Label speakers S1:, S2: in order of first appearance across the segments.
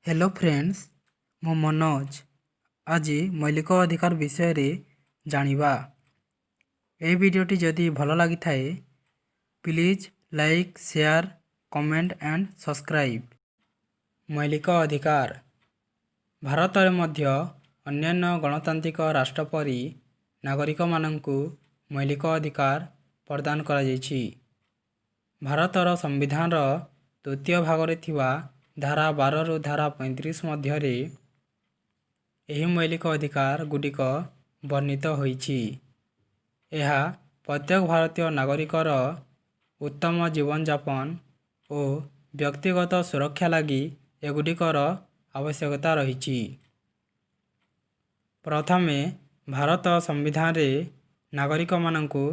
S1: Hello friends, ମୁଁ ମନୋଜ। ଆଜି ମୌଳିକ ଅଧିକାର ବିଷୟରେ ଜାଣିବା। ଏହି ଭିଡ଼ିଓଟି ଯଦି ଭଲ ଲାଗିଥାଏ, please like, share, comment and subscribe. ମୌଳିକ ଅଧିକାର। ଭାରତରେ ମଧ୍ୟ ଅନ୍ୟାନ୍ୟ ଗଣତାନ୍ତ୍ରିକ ରାଷ୍ଟ୍ର ପରି ନାଗରିକମାନଙ୍କୁ ମୌଳିକ ଅଧିକାର ପ୍ରଦାନ କରାଯାଇଛି। ଭାରତର ସମ୍ବିଧାନର ତୃତୀୟ ଭାଗରେ ଥିବା ଧାରା 12ରୁ ଧାରା 35 ମଧ୍ୟରେ ଏହି ମୌଳିକ ଅଧିକାର ଗୁଡ଼ିକ ବର୍ଣ୍ଣିତ ହୋଇଛି। ଏହା ପ୍ରତ୍ୟେକ ଭାରତୀୟ ନାଗରିକର ଉତ୍ତମ ଜୀବନଯାପନ ଓ ବ୍ୟକ୍ତିଗତ ସୁରକ୍ଷା ଲାଗି ଏଗୁଡ଼ିକର ଆବଶ୍ୟକତା ରହିଛି। ପ୍ରଥମେ ଭାରତ ସମ୍ବିଧାନରେ ନାଗରିକମାନଙ୍କୁ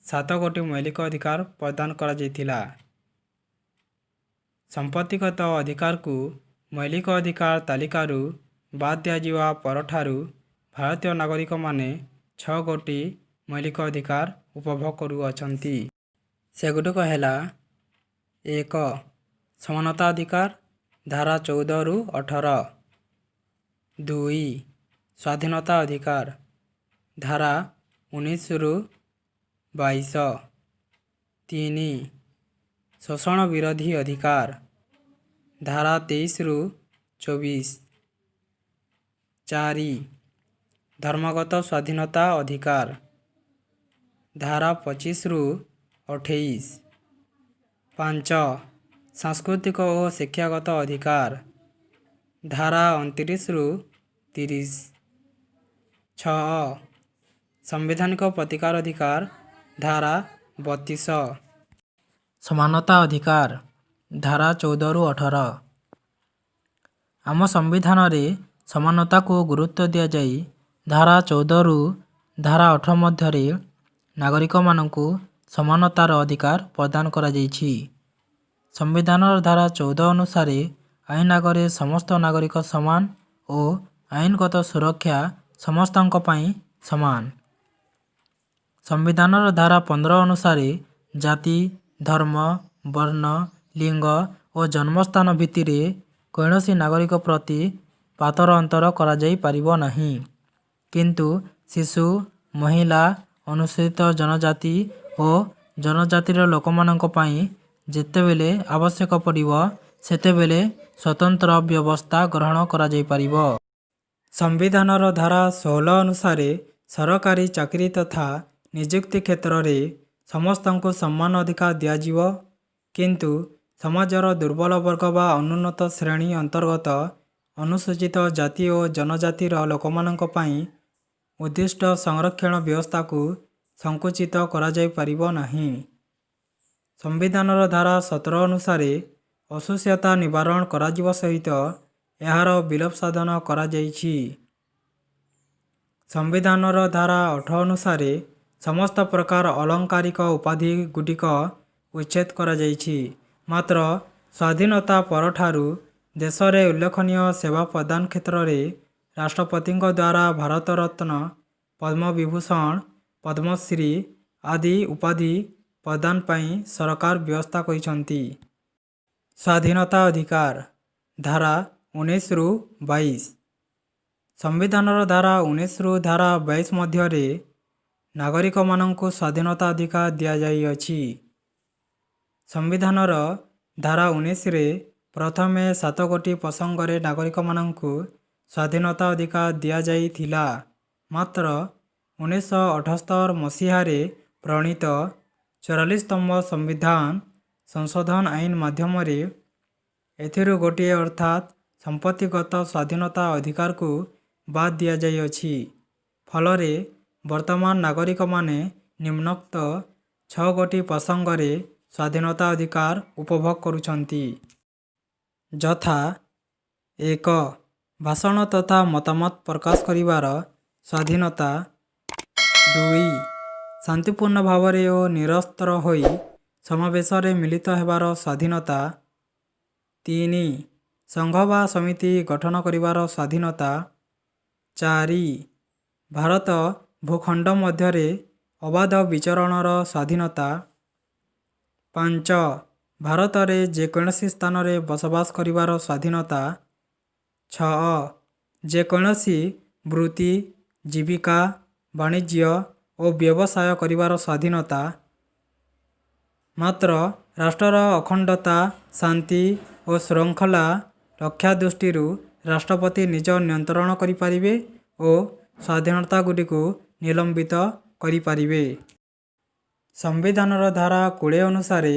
S1: ସାତ ଗୋଟି ମୌଳିକ ଅଧିକାର ପ୍ରଦାନ କରାଯାଇଥିଲା। ସମ୍ପତ୍ତିଗତ ଅଧିକାରକୁ ମୌଳିକ ଅଧିକାର ତାଲିକାରୁ ବାଦ୍ ଦିଆଯିବା ପରଠାରୁ ଭାରତୀୟ ନାଗରିକମାନେ ଛଅ ଗୋଟି ମୌଳିକ ଅଧିକାର ଉପଭୋଗ କରୁଅଛନ୍ତି। ସେଗୁଡ଼ିକ ହେଲା: 1, ସମାନତା ଅଧିକାର, ଧାରା 14ରୁ 18। 2, ସ୍ୱାଧୀନତା ଅଧିକାର, ଧାରା 19ରୁ 22। 3, ଶୋଷଣ ବିରୋଧୀ ଅଧିକାର, ଧାରା 23ରୁ 24। 4, ଧର୍ମଗତ ସ୍ୱାଧୀନତା ଅଧିକାର, ଧାରା 25ରୁ 28। 5, ସାଂସ୍କୃତିକ ଓ ଶିକ୍ଷାଗତ ଅଧିକାର, ଧାରା 29ରୁ 30। 6, ସାମ୍ବିଧାନିକ ପ୍ରତିକାର ଅଧିକାର, ଧାରା 32। ସମାନତା ଅଧିକାର, ଧାରା 14ରୁ 18। ଆମ ସମ୍ବିଧାନରେ ସମାନତାକୁ ଗୁରୁତ୍ୱ ଦିଆଯାଇ ଧାରା 14ରୁ ଧାରା 18 ମଧ୍ୟରେ ନାଗରିକମାନଙ୍କୁ ସମାନତାର ଅଧିକାର ପ୍ରଦାନ କରାଯାଇଛି। ସମ୍ବିଧାନର ଧାରା 14 ଅନୁସାରେ ଆଇନ ଆଗରେ ସମସ୍ତ ନାଗରିକ ସମାନ ଓ ଆଇନଗତ ସୁରକ୍ଷା ସମସ୍ତଙ୍କ ପାଇଁ ସମାନ। ସମ୍ବିଧାନର ଧାରା 15 ଅନୁସାରେ ଜାତି, ଧର୍ମ, ବର୍ଣ୍ଣ, ଲିଙ୍ଗ ଓ ଜନ୍ମସ୍ଥାନ ଭିତ୍ତିରେ କୌଣସି ନାଗରିକ ପ୍ରତି ପାତର ଅନ୍ତର କରାଯାଇପାରିବ ନାହିଁ। କିନ୍ତୁ ଶିଶୁ, ମହିଳା, ଅନୁସୂଚିତ ଜନଜାତି ଓ ଜନଜାତିର ଲୋକମାନଙ୍କ ପାଇଁ ଯେତେବେଳେ ଆବଶ୍ୟକ ପଡ଼ିବ, ସେତେବେଳେ ସ୍ୱତନ୍ତ୍ର ବ୍ୟବସ୍ଥା ଗ୍ରହଣ କରାଯାଇପାରିବ। ସମ୍ବିଧାନର ଧାରା 16 ଅନୁସାରେ ସରକାରୀ ଚାକିରି ତଥା ନିଯୁକ୍ତି କ୍ଷେତ୍ରରେ ସମସ୍ତଙ୍କୁ ସମାନ ଅଧିକାର ଦିଆଯିବ। କିନ୍ତୁ ସମାଜର ଦୁର୍ବଳ ବର୍ଗ ବା ଅନୁନ୍ନତ ଶ୍ରେଣୀ ଅନ୍ତର୍ଗତ ଅନୁସୂଚିତ ଜାତି ଓ ଜନଜାତିର ଲୋକମାନଙ୍କ ପାଇଁ ଉଦ୍ଦିଷ୍ଟ ସଂରକ୍ଷଣ ବ୍ୟବସ୍ଥାକୁ ସଂକୁଚିତ କରାଯାଇପାରିବ ନାହିଁ। ସମ୍ବିଧାନର ଧାରା 17 ଅନୁସାରେ ଅସ୍ପୃଶ୍ୟତା ନିବାରଣ କରାଯିବା ସହିତ ଏହାର ବିଲୋପ ସାଧନ କରାଯାଇଛି। ସମ୍ବିଧାନର ଧାରା 18 ଅନୁସାରେ ସମସ୍ତ ପ୍ରକାର ଆଳଙ୍କାରିକ ଉପାଧି ଗୁଡ଼ିକ ଉଚ୍ଛେଦ କରାଯାଇଛି। ମାତ୍ର ସ୍ୱାଧୀନତା ପରଠାରୁ ଦେଶରେ ଉଲ୍ଲେଖନୀୟ ସେବା ପ୍ରଦାନ କ୍ଷେତ୍ରରେ ରାଷ୍ଟ୍ରପତିଙ୍କ ଦ୍ୱାରା ଭାରତରତ୍ନ, ପଦ୍ମବିଭୂଷଣ, ପଦ୍ମଶ୍ରୀ ଆଦି ଉପାଧି ପ୍ରଦାନ ପାଇଁ ସରକାର ବ୍ୟବସ୍ଥା କରିଛନ୍ତି। ସ୍ୱାଧୀନତା ଅଧିକାର, ଧାରା 19ରୁ 22। ସମ୍ବିଧାନର ଧାରା 19ରୁ ଧାରା 22 ମଧ୍ୟରେ ନାଗରିକମାନଙ୍କୁ ସ୍ୱାଧୀନତା ଅଧିକାର ଦିଆଯାଇଅଛି। ସମ୍ବିଧାନର ଧାରା 19ରେ ପ୍ରଥମେ ସାତ ଗୋଟି ପ୍ରସଙ୍ଗରେ ନାଗରିକମାନଙ୍କୁ ସ୍ୱାଧୀନତା ଅଧିକାର ଦିଆଯାଇଥିଲା। ମାତ୍ର 1978 ମସିହାରେ ପ୍ରଣୀତ 44ତମ ସମ୍ବିଧାନ ସଂଶୋଧନ ଆଇନ ମାଧ୍ୟମରେ ଏଥିରୁ ଗୋଟିଏ, ଅର୍ଥାତ୍ ସମ୍ପତ୍ତିଗତ ସ୍ୱାଧୀନତା ଅଧିକାରକୁ ବାଦ୍ ଦିଆଯାଇଅଛି। ଫଳରେ ବର୍ତ୍ତମାନ ନାଗରିକମାନେ ନିମ୍ନୋକ୍ତ ଛଅ ଗୋଟି ପ୍ରସଙ୍ଗରେ ସ୍ୱାଧୀନତା ଅଧିକାର ଉପଭୋଗ କରୁଛନ୍ତି, ଯଥା: 1, ଭାଷଣ ତଥା ମତାମତ ପ୍ରକାଶ କରିବାର ସ୍ୱାଧୀନତା। 2, ଶାନ୍ତିପୂର୍ଣ୍ଣ ଭାବରେ ଓ ନିରସ୍ତ୍ର ହୋଇ ସମାବେଶରେ ମିଳିତ ହେବାର ସ୍ୱାଧୀନତା। 3, ସଂଘ ବା ସମିତି ଗଠନ କରିବାର ସ୍ୱାଧୀନତା। 4, ଭାରତ ଭୂଖଣ୍ଡ ମଧ୍ୟରେ ଅବାଧ ବିଚରଣର ସ୍ୱାଧୀନତା। 5, ଭାରତରେ ଯେକୌଣସି ସ୍ଥାନରେ ବସବାସ କରିବାର ସ୍ୱାଧୀନତା। 6, ଯେକୌଣସି ବୃତ୍ତି, ଜୀବିକା, ବାଣିଜ୍ୟ ଓ ବ୍ୟବସାୟ କରିବାର ସ୍ୱାଧୀନତା। ମାତ୍ର ରାଷ୍ଟ୍ରର ଅଖଣ୍ଡତା, ଶାନ୍ତି ଓ ଶୃଙ୍ଖଳା ରକ୍ଷା ଦୃଷ୍ଟିରୁ ରାଷ୍ଟ୍ରପତି ନିଜ ନିୟନ୍ତ୍ରଣ କରିପାରିବେ ଓ ସ୍ୱାଧୀନତାଗୁଡ଼ିକୁ ନିଲମ୍ବିତ କରିପାରିବେ। ସମ୍ବିଧାନର ଧାରା 20 ଅନୁସାରେ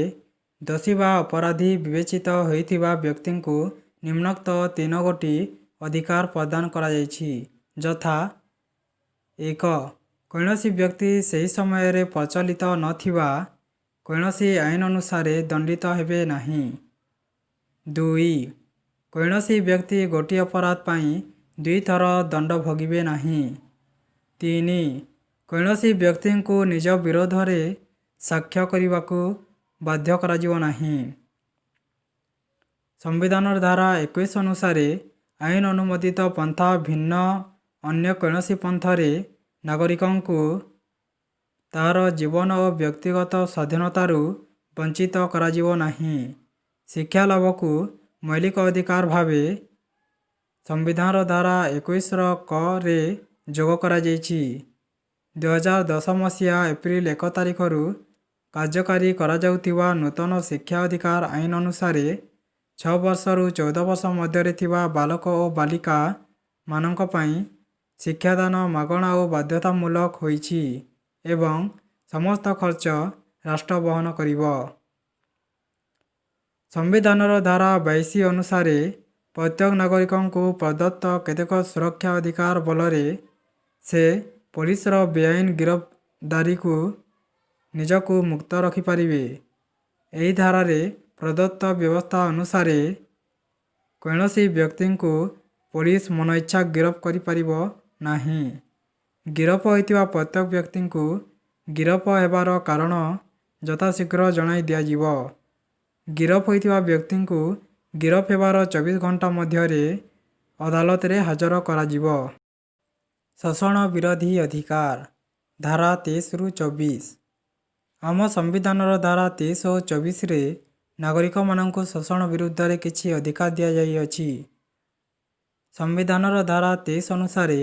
S1: ଦୋଷୀ ବା ଅପରାଧୀ ବିବେଚିତ ହୋଇଥିବା ବ୍ୟକ୍ତିଙ୍କୁ ନିମ୍ନୋକ୍ତ ତିନୋଟି ଅଧିକାର ପ୍ରଦାନ କରାଯାଇଛି, ଯଥା: 1, କୌଣସି ବ୍ୟକ୍ତି ସେହି ସମୟରେ ପ୍ରଚଳିତ ନଥିବା କୌଣସି ଆଇନ ଅନୁସାରେ ଦଣ୍ଡିତ ହେବେ ନାହିଁ। 2, କୌଣସି ବ୍ୟକ୍ତି ଗୋଟିଏ ଅପରାଧ ପାଇଁ ଦୁଇଥର ଦଣ୍ଡ ଭୋଗିବେ ନାହିଁ। 3, କୌଣସି ବ୍ୟକ୍ତିଙ୍କୁ ନିଜ ବିରୋଧରେ ସାକ୍ଷ୍ୟ କରିବାକୁ ବାଧ୍ୟ କରାଯିବ ନାହିଁ। ସମ୍ବିଧାନର ଧାରା 21 ଅନୁସାରେ ଆଇନ ଅନୁମୋଦିତ ପନ୍ଥା ଭିନ୍ନ ଅନ୍ୟ କୌଣସି ପନ୍ଥାରେ ନାଗରିକଙ୍କୁ ତାହାର ଜୀବନ ଓ ବ୍ୟକ୍ତିଗତ ସ୍ୱାଧୀନତାରୁ ବଞ୍ଚିତ କରାଯିବ ନାହିଁ। ଶିକ୍ଷା ଲାଭକୁ ମୌଳିକ ଅଧିକାର ଭାବେ ସମ୍ବିଧାନର ଧାରା 21ର କ ରେ ଯୋଗ କରାଯାଇଛି। 2010 ମସିହା ଏପ୍ରିଲ 1 ତାରିଖରୁ କାର୍ଯ୍ୟକାରୀ କରାଯାଉଥିବା ନୂତନ ଶିକ୍ଷା ଅଧିକାର ଆଇନ ଅନୁସାରେ 6 ବର୍ଷରୁ 14 ବର୍ଷ ମଧ୍ୟରେ ଥିବା ବାଳକ ଓ ବାଳିକା ମାନଙ୍କ ପାଇଁ ଶିକ୍ଷାଦାନ ମାଗଣା ଓ ବାଧ୍ୟତାମୂଳକ ହୋଇଛି ଏବଂ ସମସ୍ତ ଖର୍ଚ୍ଚ ରାଷ୍ଟ୍ର ବହନ କରିବ। ସମ୍ବିଧାନର ଧାରା 22 ଅନୁସାରେ ପ୍ରତ୍ୟେକ ନାଗରିକଙ୍କୁ ପ୍ରଦତ୍ତ କେତେକ ସୁରକ୍ଷା ଅଧିକାର ବଳରେ ସେ ପୋଲିସର ବେଆଇନ ଗିରଫଦାରୀରୁ ନିଜକୁ ମୁକ୍ତ ରଖିପାରିବେ। ଏହି ଧାରାରେ ପ୍ରଦତ୍ତ ବ୍ୟବସ୍ଥା ଅନୁସାରେ କୌଣସି ବ୍ୟକ୍ତିଙ୍କୁ ପୋଲିସ ମନଇଚ୍ଛା ଗିରଫ କରିପାରିବ ନାହିଁ। ଗିରଫ ହୋଇଥିବା ପ୍ରତ୍ୟେକ ବ୍ୟକ୍ତିଙ୍କୁ ଗିରଫ ହେବାର କାରଣ ଯଥାଶୀଘ୍ର ଜଣାଇ ଦିଆଯିବ। ଗିରଫ ହୋଇଥିବା ବ୍ୟକ୍ତିଙ୍କୁ ଗିରଫ ହେବାର 24 ଘଣ୍ଟା ମଧ୍ୟରେ ଅଦାଲତରେ ହାଜର କରାଯିବ। ଶୋଷଣ ବିରୋଧୀ ଅଧିକାର, ଧାରା 23ରୁ 24। ଆମ ସମ୍ବିଧାନର ଧାରା 23 ଓ 24ରେ ନାଗରିକମାନଙ୍କୁ ଶୋଷଣ ବିରୁଦ୍ଧରେ କିଛି ଅଧିକାର ଦିଆଯାଇଅଛି। ସମ୍ବିଧାନର ଧାରା 23 ଅନୁସାରେ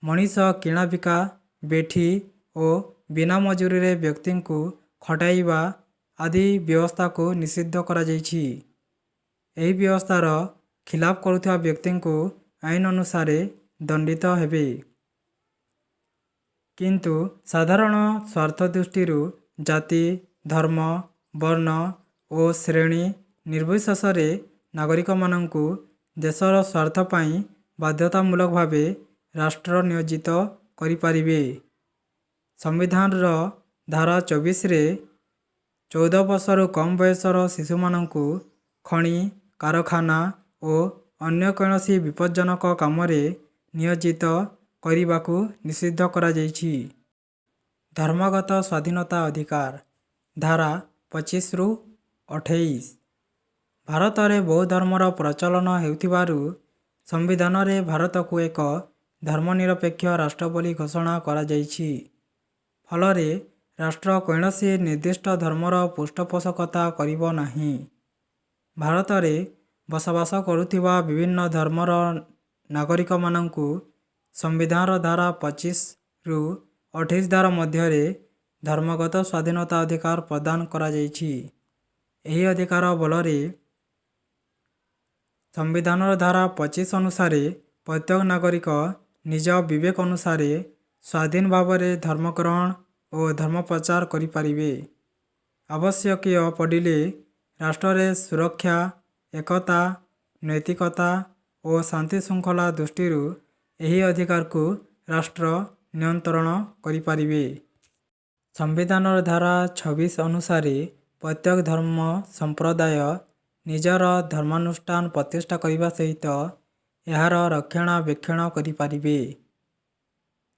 S1: ମଣିଷ କିଣାବିକା, ବେଠି ଓ ବିନା ମଜୁରୀରେ ବ୍ୟକ୍ତିଙ୍କୁ ଖଟାଇବା ଆଦି ବ୍ୟବସ୍ଥାକୁ ନିଷିଦ୍ଧ କରାଯାଇଛି। ଏହି ବ୍ୟବସ୍ଥାର ଖିଲାପ କରୁଥିବା ବ୍ୟକ୍ତିଙ୍କୁ ଆଇନ ଅନୁସାରେ ଦଣ୍ଡିତ ହେବେ। କିନ୍ତୁ ସାଧାରଣ ସ୍ୱାର୍ଥ ଦୃଷ୍ଟିରୁ ଜାତି, ଧର୍ମ, ବର୍ଣ୍ଣ ଓ ଶ୍ରେଣୀ ନିର୍ବିଶେଷରେ ନାଗରିକମାନଙ୍କୁ ଦେଶର ସ୍ୱାର୍ଥ ପାଇଁ ବାଧ୍ୟତାମୂଳକ ଭାବେ ରାଷ୍ଟ୍ର ନିୟୋଜିତ କରିପାରିବେ। ସମ୍ବିଧାନର ଧାରା 24ରେ 14 ବର୍ଷରୁ କମ୍ ବୟସର ଶିଶୁମାନଙ୍କୁ ଖଣି, କାରଖାନା ଓ ଅନ୍ୟ କୌଣସି ବିପଜ୍ଜନକ କାମରେ ନିୟୋଜିତ କରିବାକୁ ନିଷିଦ୍ଧ କରାଯାଇଛି। ଧର୍ମଗତ ସ୍ୱାଧୀନତା ଅଧିକାର, ଧାରା 25ରୁ 28। ଭାରତରେ ବହୁ ଧର୍ମର ପ୍ରଚଳନ ହେଉଥିବାରୁ ସମ୍ବିଧାନରେ ଭାରତକୁ ଏକ ଧର୍ମନିରପେକ୍ଷ ରାଷ୍ଟ୍ର ବୋଲି ଘୋଷଣା କରାଯାଇଛି। ଫଳରେ ରାଷ୍ଟ୍ର କୌଣସି ନିର୍ଦ୍ଦିଷ୍ଟ ଧର୍ମର ପୃଷ୍ଠପୋଷକତା କରିବ ନାହିଁ। ଭାରତରେ ବସବାସ କରୁଥିବା ବିଭିନ୍ନ ଧର୍ମର ନାଗରିକମାନଙ୍କୁ ସମ୍ବିଧାନର ଧାରା 25ରୁ 28 ଧାରା ମଧ୍ୟରେ ଧର୍ମଗତ ସ୍ୱାଧୀନତା ଅଧିକାର ପ୍ରଦାନ କରାଯାଇଛି। ଏହି ଅଧିକାର ବଳରେ ସମ୍ବିଧାନର ଧାରା 25 ଅନୁସାରେ ପ୍ରତ୍ୟେକ ନାଗରିକ ନିଜ ବିବେକ ଅନୁସାରେ ସ୍ୱାଧୀନ ଭାବରେ ଧର୍ମ ଗ୍ରହଣ ଓ ଧର୍ମ ପ୍ରଚାର କରିପାରିବେ। ଆବଶ୍ୟକୀୟ ପଡ଼ିଲେ ରାଷ୍ଟ୍ରରେ ସୁରକ୍ଷା, ଏକତା, ନୈତିକତା ଓ ଶାନ୍ତିଶୃଙ୍ଖଳା ଦୃଷ୍ଟିରୁ ଏହି ଅଧିକାରକୁ ରାଷ୍ଟ୍ର ନିୟନ୍ତ୍ରଣ କରିପାରିବେ। ସମ୍ବିଧାନର ଧାରା 26 ଅନୁସାରେ ପ୍ରତ୍ୟେକ ଧର୍ମ ସମ୍ପ୍ରଦାୟ ନିଜର ଧର୍ମାନୁଷ୍ଠାନ ପ୍ରତିଷ୍ଠା କରିବା ସହିତ ଏହାର ରକ୍ଷଣାବେକ୍ଷଣ କରିପାରିବେ।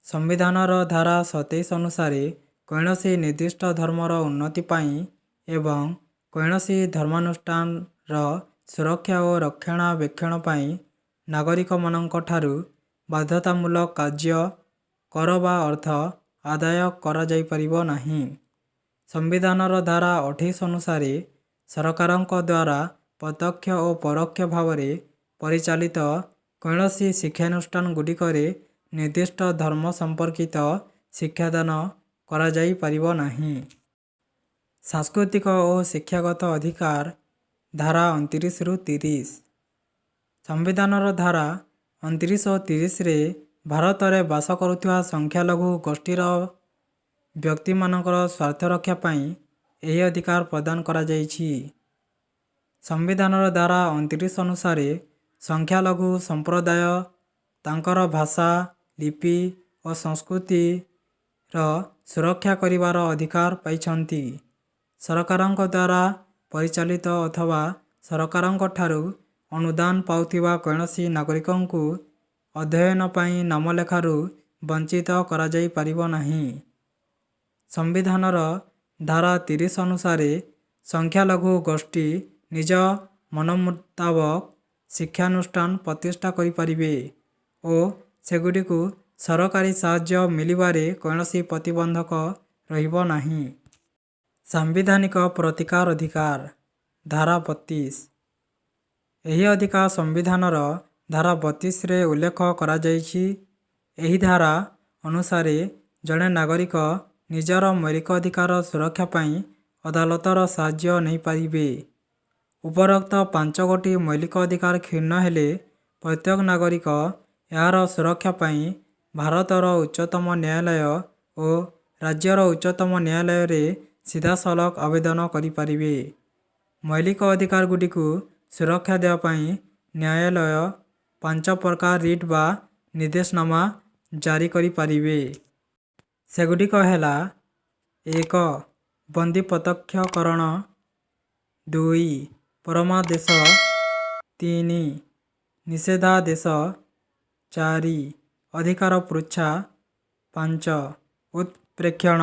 S1: ସମ୍ବିଧାନର ଧାରା 27 ଅନୁସାରେ କୌଣସି ନିର୍ଦ୍ଦିଷ୍ଟ ଧର୍ମର ଉନ୍ନତି ପାଇଁ ଏବଂ କୌଣସି ଧର୍ମାନୁଷ୍ଠାନର ସୁରକ୍ଷା ଓ ରକ୍ଷଣାବେକ୍ଷଣ ପାଇଁ ନାଗରିକମାନଙ୍କଠାରୁ ବାଧ୍ୟତାମୂଳକ କାର୍ଯ୍ୟ, କର ବା ଅର୍ଥ ଆଦାୟ କରାଯାଇପାରିବ ନାହିଁ। ସମ୍ବିଧାନର ଧାରା 28 ଅନୁସାରେ ସରକାରଙ୍କ ଦ୍ୱାରା ପ୍ରତ୍ୟକ୍ଷ ଓ ପରୋକ୍ଷ ଭାବରେ ପରିଚାଳିତ କୌଣସି ଶିକ୍ଷାନୁଷ୍ଠାନଗୁଡ଼ିକରେ ନିର୍ଦ୍ଦିଷ୍ଟ ଧର୍ମ ସମ୍ପର୍କିତ ଶିକ୍ଷାଦାନ କରାଯାଇପାରିବ ନାହିଁ। ସାଂସ୍କୃତିକ ଓ ଶିକ୍ଷାଗତ ଅଧିକାର, ଧାରା 29ରୁ 30। ସମ୍ବିଧାନର ଧାରା 29 ଓ 30ରେ ଭାରତରେ ବାସ କରୁଥିବା ସଂଖ୍ୟାଲଘୁ ଗୋଷ୍ଠୀର ବ୍ୟକ୍ତିମାନଙ୍କର ସ୍ୱାର୍ଥ ରକ୍ଷା ପାଇଁ ଏହି ଅଧିକାର ପ୍ରଦାନ କରାଯାଇଛି। ସମ୍ବିଧାନର ଧାରା 29 ଅନୁସାରେ ସଂଖ୍ୟାଲଘୁ ସମ୍ପ୍ରଦାୟ ତାଙ୍କର ଭାଷା, ଲିପି ଓ ସଂସ୍କୃତିର ସୁରକ୍ଷା କରିବାର ଅଧିକାର ପାଇଛନ୍ତି। ସରକାରଙ୍କ ଦ୍ୱାରା ପରିଚାଳିତ ଅଥବା ସରକାରଙ୍କଠାରୁ ଅନୁଦାନ ପାଉଥିବା କୌଣସି ନାଗରିକଙ୍କୁ ଅଧ୍ୟୟନ ପାଇଁ ନାମଲେଖାରୁ ବଞ୍ଚିତ କରାଯାଇପାରିବ ନାହିଁ। ସମ୍ବିଧାନର ଧାରା 30 ଅନୁସାରେ ସଂଖ୍ୟାଲଘୁ ଗୋଷ୍ଠୀ ନିଜ ମନମୁତାବକ ଶିକ୍ଷାନୁଷ୍ଠାନ ପ୍ରତିଷ୍ଠା କରିପାରିବେ ଓ ସେଗୁଡ଼ିକୁ ସରକାରୀ ସାହାଯ୍ୟ ମିଳିବାରେ କୌଣସି ପ୍ରତିବନ୍ଧକ ରହିବ ନାହିଁ। ସାମ୍ବିଧାନିକ ପ୍ରତିକାର ଅଧିକାର, ଧାରା 32। ଏହି ଅଧିକାର ସମ୍ବିଧାନର ଧାରା 32ରେ ଉଲ୍ଲେଖ କରାଯାଇଛି। ଏହି ଧାରା ଅନୁସାରେ ଜଣେ ନାଗରିକ ନିଜର ମୌଳିକ ଅଧିକାର ସୁରକ୍ଷା ପାଇଁ ଅଦାଲତର ସାହାଯ୍ୟ ନେଇପାରିବେ। ଉପରୋକ୍ତ ପାଞ୍ଚଗୋଟି ମୌଳିକ ଅଧିକାର କ୍ଷୁଣ୍ଣ ହେଲେ ପ୍ରତ୍ୟେକ ନାଗରିକ ଏହାର ସୁରକ୍ଷା ପାଇଁ ଭାରତର ଉଚ୍ଚତମ ନ୍ୟାୟାଳୟ ଓ ରାଜ୍ୟର ଉଚ୍ଚତମ ନ୍ୟାୟାଳୟରେ ସିଧାସଳଖ ଆବେଦନ କରିପାରିବେ। ମୌଳିକ ଅଧିକାରଗୁଡ଼ିକୁ ସୁରକ୍ଷା ଦେବା ପାଇଁ ନ୍ୟାୟାଳୟ ପାଞ୍ଚ ପ୍ରକାର ରିଟ୍ ବା ନିର୍ଦ୍ଦେଶନାମା ଜାରି କରିପାରିବେ। ସେଗୁଡ଼ିକ ହେଲା: 1, ବନ୍ଦୀ ପ୍ରତ୍ୟକ୍ଷକରଣ, 2, ପରମାଦେଶ, 3, ନିଷେଧାଦେଶ, 4, ଅଧିକାର ପୃଚ୍ଛା, 5, ଉତ୍ପ୍ରେକ୍ଷଣ।